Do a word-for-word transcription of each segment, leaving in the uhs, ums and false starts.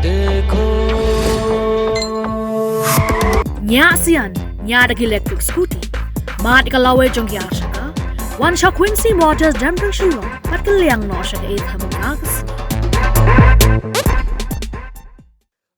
Nya sian, nya da ki electric scooty. Mat ka lawei jong ki arshaka. Wan sha Quincy Motors Downtown Shillong. Pat ka liang noh sha ka eighth Avenue ka sngi.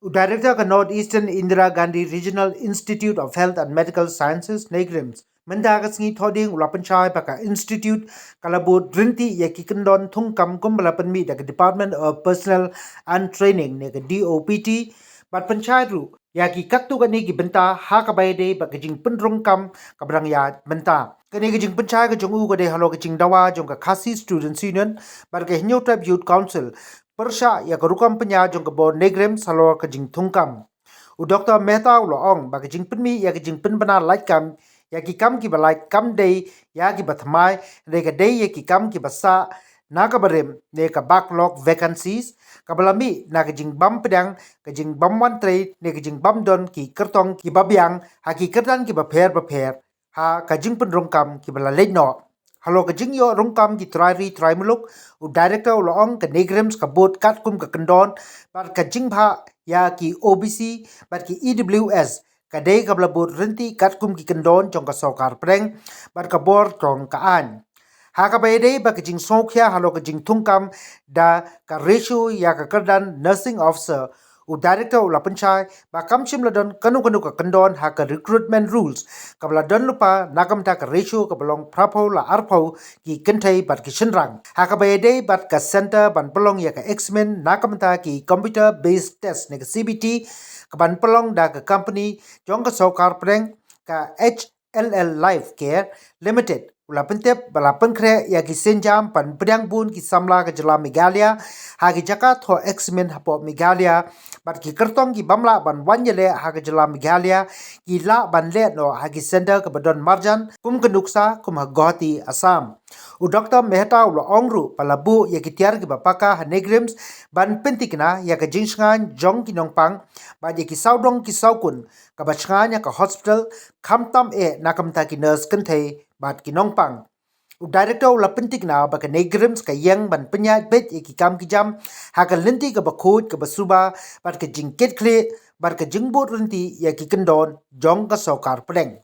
U Director ka North Eastern Indira Gandhi Regional Institute of Health and Medical Sciences, NEIGRIHMS, mynta ka sngi Thohdieng u la pynshai ba ka institute ka la bud rynti ïa ki kyndon thungkam kumba la pynmih da ka Department of Personnel and Training ne ka D O P T, bad pynshai ruh ïa ki katto katne ki bynta ha kaba ïadei bad ka jingpynrung kam kaba dang ïaid mynta. Kane ka jingpynshai ka jong u ka dei halor ka jingdawa jong ka Khasi Students Union bad ka Hynñiewtrep Youth Council pyrshah ïa ka rukom pynïaid jong ka bor NEIGRIHMS halor ka jingthungkam. U Doctor Mehta u la ong ba ka jingpynmih ïa ka jingpynbna laitkam ïa ki kam kiba lait kam dei ïa kiba thymmai, hynrei ka dei ïa ki kam kiba sah na kaba rim ne ka backlog vacancies, kaba la mih na ka jingbym pdiang, ka jingbym wan trei ne ka jingbym don ki kyrtong kiba biang ha ki kyrdan kiba pher bapher ha ka jingpynrung kam kiba la leit noh. Halor ka jingïoh rung kam ki trai ri trai muluk, u Director u la ong ka NEIGRIHMS ka bud katkum ka kyndon bad ka jingbha ïa ki O B C bad ki E W S, ka dei kaba la bud rynti katkum ki kyndon jong ka sorkar pdeng bad ka bor jong ka aiñ. Ha kaba ïadei bad ka jingsngewkhia halor ka jingthungkam da ka ratio ïa ka kyrdan nursing officer, u Director u la pynshai ba kam shym la don kano kano ka kyndon ha ka recruitment rules kaba la don lypa na ka bynta ka ratio kaba long phraphew la arphew ki kynthei bad ki shynrang. Ha kaba ïadei bad ka center ban pynlong ïa ka examen na ka bynta ki computer based test ne ka C B T, ka ban pynlong da ka company jong ka sorkar pdeng, ka H L L Life Care Limited, u la pyntip ba la pynkhreh ïa ki sienjam ban pdiang bun ki samla ka jylla Meghalaya ha ki jaka thoh examen hapoh Meghalaya, bad ki kyrtong kibym lah ban wan ïaleh ha ka jylla Meghalaya ki lah ban leh noh ha ki center kaba don marjan kum ka nuksa kum ha Guwahati, Assam. U Doctor Mehta u la ong ruh ba la buh ïa ki tiar kiba paka ha NEIGRIHMS ban pyntikna ïa ka jingshngaiñ jong ki nongpang bad ïa ki sawdong ki sawkun, kaba shngaiñ ïa ka hospital khamtam eh na ka bynta ki nurse kynthei bad ki nongpang. U Director u la pyntikna ba ka NEIGRIHMS ka ïeng ban pynïaid beit ïa ki kam ki jam ha ka lynti kaba khuid kaba suba bad ka jingkitkhlieh bad ka jingbud rynti ïa ki kyndon jong ka sorkar pdeng.